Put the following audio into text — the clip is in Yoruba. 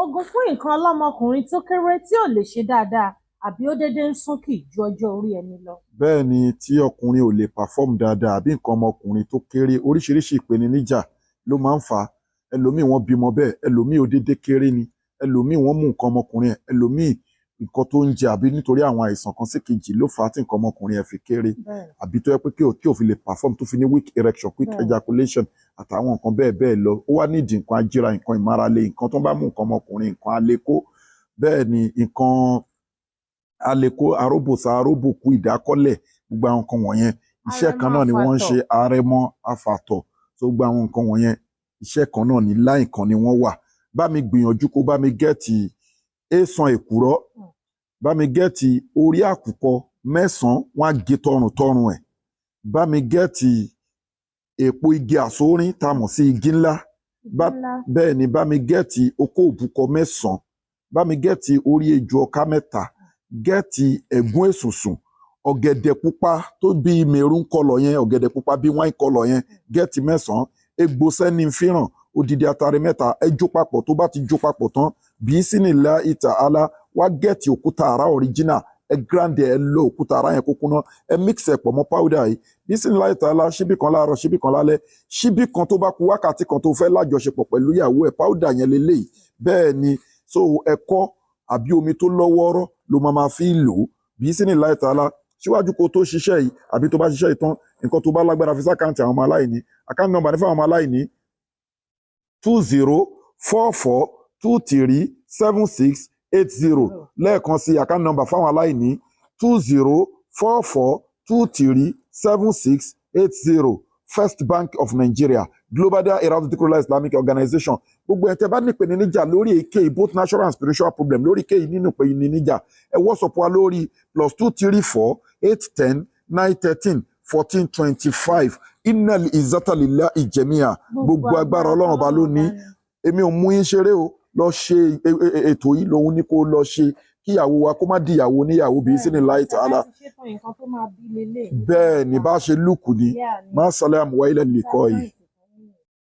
Oògùn fún nǹkan ọlọ́mọkùnrin tó kéré tí ò lè ṣe dáadáa àbí ó déédéé ń súnkì ju ọjọ́ orí ẹni lọ. Bẹ́ẹ̀ ni, tí ọkùnrin ò lè perform dáadáa àbí nǹkan ọmọkùnrin tó kéré, oríṣiríṣi ìpèníjà ló máa ń fà á. Ẹlòmíì, wọ́n bímọ bẹ́ẹ̀. Ẹlòmíì, ó déédéé kéré ni. Ẹlòmíì, wọ́n mú nǹkan ọmọkùnrin ẹ̀. Ẹlòmíì, nǹkan tó ń jẹ àbí nítorí àwọn àìsàn kan sí kejì ló fà á tí nǹkan ọmọkùnrin ẹ̀ fi kéré, àbí tó yẹ pé kí ò fi lè perform, tó fi ní weak erection, quick ejaculation àtàwọn nǹkan bẹ́ẹ̀ bẹ́ẹ̀ lọ. Ó wá nídìí nǹkan ajíra, nǹkan ìmárale, nǹkan tó ń bá mú nǹkan ọmọkùnrin, nǹkan alekó. Bẹ́ẹ̀ ni, nǹkan aleko, aróbòsà, aróbòkú, ìdákọ́lẹ̀, gbogbo àwọn nǹkan wọ̀nyẹn, iṣẹ́ kan náà ni wọ́n ń ṣe. Arẹmọ, afàtọ̀ tó, gbogbo àwọn nǹkan wọ̀nyẹn, iṣẹ́ kan náà ní, line kan ni wọ́n wà. Bá mi gbìyànjú kó bá mi get èèsàn èkùrọ́, bá mi get orí àkùkọ 9, wọ́n á gé tọrùn tọrùn ẹ̀. Bá mi get èpo igi àsórín tá a mọ̀ sí igi ńlá. Bẹ́ẹ̀ ni, bá mi get okó òbúkọ 9, bá mi get orí ejò ọká 3, get ẹ̀gún èsùsùn, ọ̀gẹ̀dẹ̀ pupa tó bí maroon colour yẹn, ọ̀gẹ̀dẹ̀ pupa bí wine colour yẹn, get 9, egbò sẹ́ni fíràn, odidi atare 3. Ẹ jó papọ̀. Tó bá ti jó papọ̀ tán, bí sínìlá ìta ala, wá get òkúta àrá original, ẹ grind ẹ, lọ òkúta àrá yẹn kó kúná, ẹ mix ẹ pọ̀ mọ́ powder yìí. Bí sínìlá ìta ala, ṣíbí kan láàárọ̀, ṣíbí kan lálẹ́, ṣíbí kan tó bá ku wákàtí kan tó fẹ́ lájọṣepọ̀ pẹ̀lú ìyàwó ẹ̀, powder yẹn lélẹ́yìí. Bẹ́ẹ̀ ni, so ẹ̀kọ́ àbí omi tó lọ́wọ́rọ́ ló máa ma fi lò ó. Bí sínìlá ìta ala, síwájú kó tó ṣiṣẹ́ yìí àbí tó bá ṣiṣẹ́ yìí tán, nǹkan tó bá lágbára, fi sí account àwọn ọmọ aláìní. Account number ní fún àwọn ọmọ aláìní: 2044237680. Lẹ́ẹ̀kan sí, account number fáwọn aláìní: 2044237680, First Bank of Nigeria, Global Dahiratu Dhikrlahi Islamic Organization. Gbogbo ẹ̀ tẹ́ bá ní ìpèníjà lórí èyíkéyìí, both natural and spiritual problem, lórí èyíkéyìí nínú ìpèníjà, ẹ WhatsApp wa lórí +234 810 913 1425. Innal izzata lillahi jami'a. Gbogbo agbára, Ọlọ́run Ọba ló ní. Èmi ò mú yín ṣeré o. Lọ ṣe ètò yìí lòun ní kó lọ ṣe kíyàwó wa kó má dìyàwó níyàwó, bí sínú láì tààlà. Bẹ́ẹ̀ ni, bá ṣe lùkù ni. Má sálẹ̀ àmúwá ilẹ̀ nìkọ́ yìí.